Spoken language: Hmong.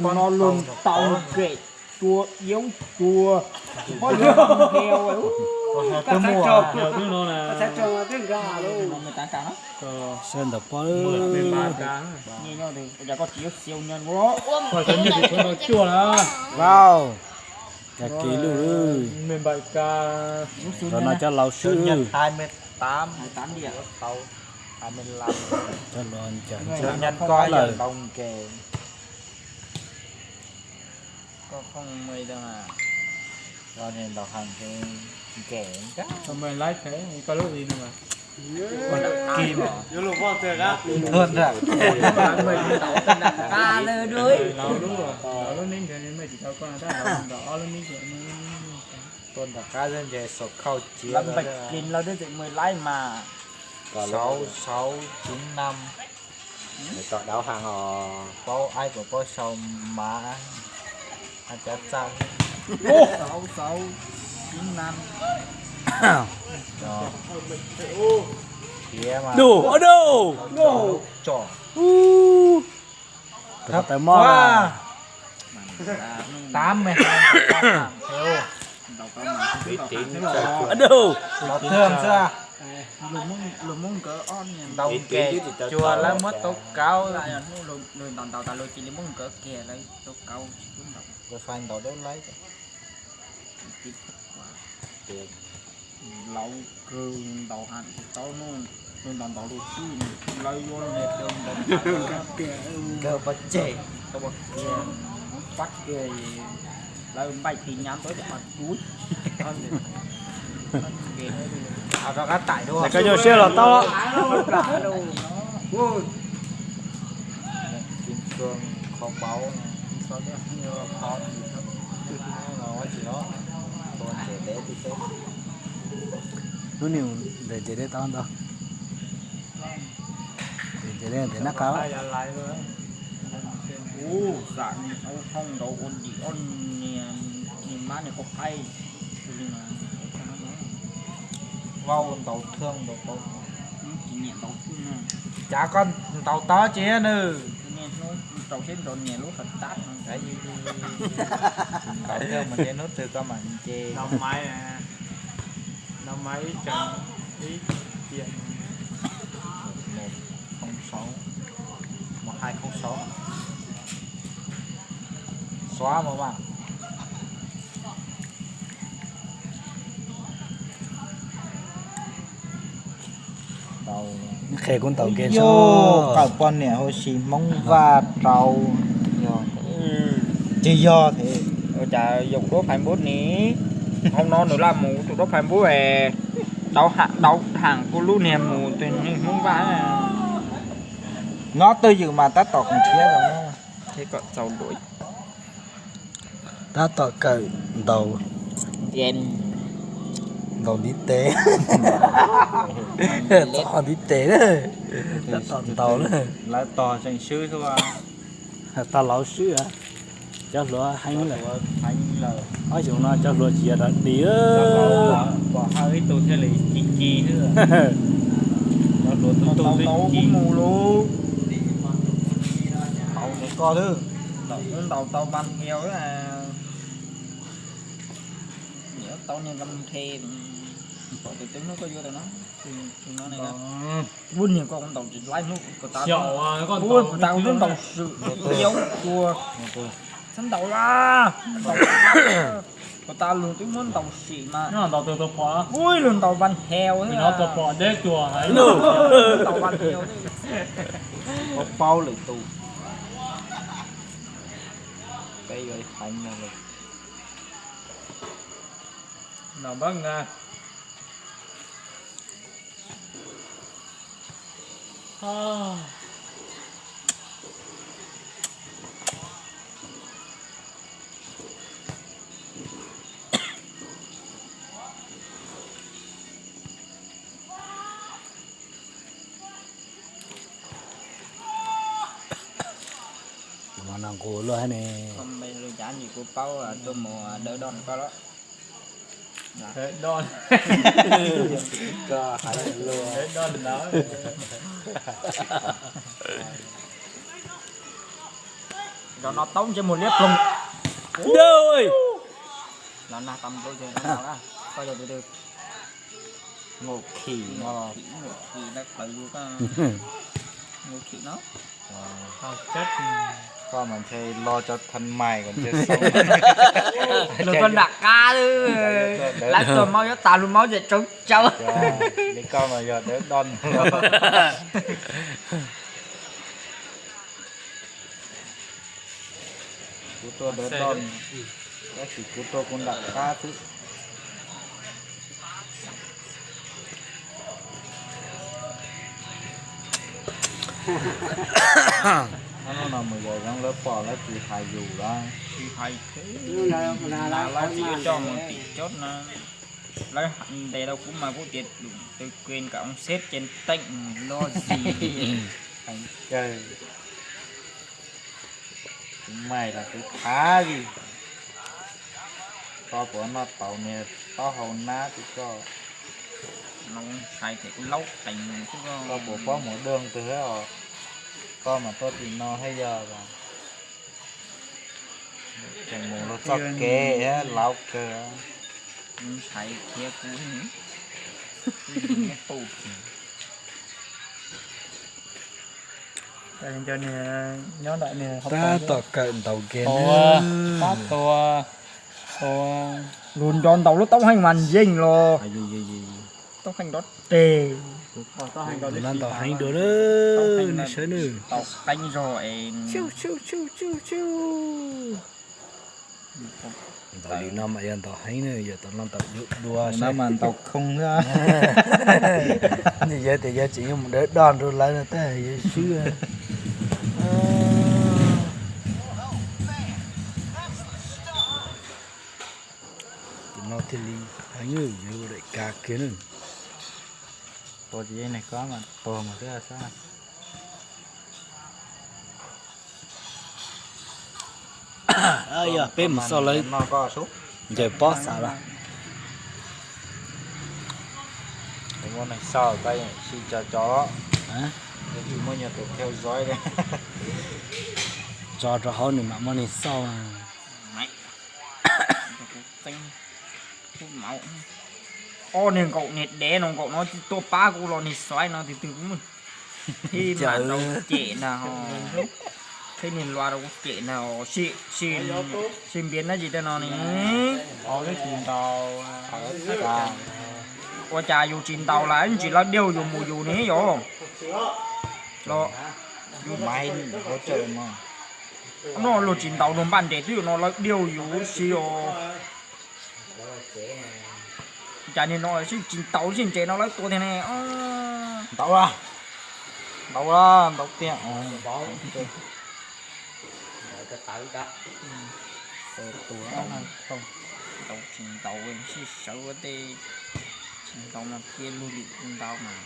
Tus no luag ntaus kev tua iab tua. Pob zeb heo. Sawv ntawm pob. Vau, cas kiv lub. Cov no cov laus swb. Cov laus ncaws lawm. Tua nram qab ntshe xaus khauj ciav lawv npaim kis lawv twb tseem mus laib mas. Sáu sáu chín năm. Kom đáo hàng os, paub aib kom paub sau má. Aib cav txaj. Sáu sáu chín năm. Khiav mas. Dub, dub. Tsom. Thab tawv mog. Tám mươi hai. Ntau thwj xwb. Ntaus kev cuag lawv muab tau kauv. Lawv ntaus ntaus tas lawv cia li muab nkawd kiag lawv tau kauv tsis pub ntaus. Lawv fais ntaus dawb laib. Laus kawg, ntaus heev tsis tau no, ntaus ntaus lus xwb, lawv yuav ntaus ntaus nkawd pab tseg, pab kiag, lawv npaim tis nyab ntawd ces pab dub. Rov qab tải dua. Koj nyuaj siab los tau. Kim Cương kho báu. Hnub no ntawm nce deb tau ntau. Nce deb ntev nab qa. Ub, xam ub hoob ntaus ua dim ob niag, niag mab niag qau qaib. Vau ntaus thwj ntaus tau. Tsis nyiam ntaus thwj. Cas koj ntaus tau tsis nws? Niaj hnub rau siab nrog niam lub hợp tác no. Ntaus thwj mas niaj hnub twg koj mam nce. Ntaus máy, ntaus máy ib tseem ib tiam. Một không sáu, một hai không sáu. Xóa mà bạn. Qhia kuv ntaus game. Yog qawm poj niam huv si Hmoob Vaj rau. Tsis yog thiab. Ua cas yog duab Facebook ni? Hauv no nws laj mus tus duab Facebook es, đào thải, đào thải kuv lub niag mus tus niag Hmoob Vaj. Nyob twj ywm mas tab tom koom thiab los. Thiab kom txaus duab. Tab tom kawm ntaus, ntaus ntiv tes. Txog ntiv tes na, tab tom ntaus na. Lawv tos tseem swb xwb. Tau laus swb, cov hluas heev lawm. Ob xyoos no cov hluas tsis yog dog dig. Pom hawj ib tug thiaj li ci ci xwb. Cov hluas tu tu xwb ci. Ntaus nws koj xwb. Ntaus kuv ntaus tau Vaj Heo. Niam tau niag Vaj Heo, pom tus twb hnub koj yuav tau no. Tus no ne, ub niag koj ntaus tsis laib hnub ko tav, ub ko tav twb ntaus swm yau tua. Txhob ntaus la, ntaus ko tav luag twb muab ntaus sim mas. Ub luag ntaus Vaj Heo, ntaus Vaj Heo. Paub lwm tus. Peb yuav ib qeev no lawm. Ntaus npab nga. Tus no nqus luaj thiab ne. Koj npe lus Nyab es kuv paub, tuaj mus đỡ đòn koj los. Đỡ đòn. Koj hais lus. Đỡ đòn lawm. Cov no taub ntsej muag liab ploog. Dej. Los nag tau nplooj ces no na. Koj yog tus twg? Ngoo Khim no. Ngoo Khim, Ngoo Khim lawv plaws yus koj. Ngoo Khim no. Koj mas ntshe lo cov than mais kom ntshe xoo. Los koj nram qab, lab tuag maub yuav tas lug maub ces tsau tsau. Li koj mas yog dawb doj. Kuv tuaj dawb doj, tab sis kuv tuaj kuv nram qab xwb. Hnub no mus yos zoo lawv pom lawv tsis hais yus lawm. Tsis hais, lawv tsis coj mus tim chốt na. Lawv ntes rau kuv mas kuv tias tus kuen kom ông sếp trên tỉnh lo gì. Kuv mais los kuv khav li. Koj puas noj tau niag taub hau nab twg koj? Noj sai ces kuv laub qees xwb. Koj puas paub mus dua twg os? Koj mas tuaj tim no thiab yog. Tseem mus luag txoj kev thiab laub kawg. Ntshai thiab kuv. Tab tom kawm ntaus game na. Tab tua, tua. Lug nco ntaus lub taub hau mas yeej los. Taub hau nrov teg. Ntaus heev dua na, nej saib na. Ntaus qeeb zog es. Ntaus li no mas yog ntaus heev na, yog tau no ntaus dua, ntaus khoo xwb. Yog tias yog tseem yuav mus dawb doj nrug lawv no tab yog swb. Tim no thiaj li heev, yuav ua daim kav kiag na. Tua tsis yeej nws koj mas tuag mus xwb sab. Yog peb mus xauj lawv ncaws pob xav lawm. Muaj neeg xauj koj yeej sim tso tso, tsis muaj nyuag tus theo dõi li. Tso rau hauv nws mam muaj neeg xauj. Ob niag nkaum niag dev no nkaum no tsis tuaj pab kuv los niag xoaiv no tus twg kuv muaj. Thib mam rau cem ntag ho. Thib niag lua rau kuv cem ntag ho. Sib npiav dab tsi tej no ne. Ua cas yus tsis ntaus lawm, tsis lawv diaug yus mus yus ne yom? Los no luag tsis ntaus luag npaj nres twb yog no lawv diaug yus si os. Cas niag no sib tsis ntaus sib ntses no lawv tua tiag ne. Ntaus lawm, ntaus lawm, ntaus tiag. Ntaus tsis ntaus sib sawv ua tej, tsis ntaus mas cia luag lim ntaus mas.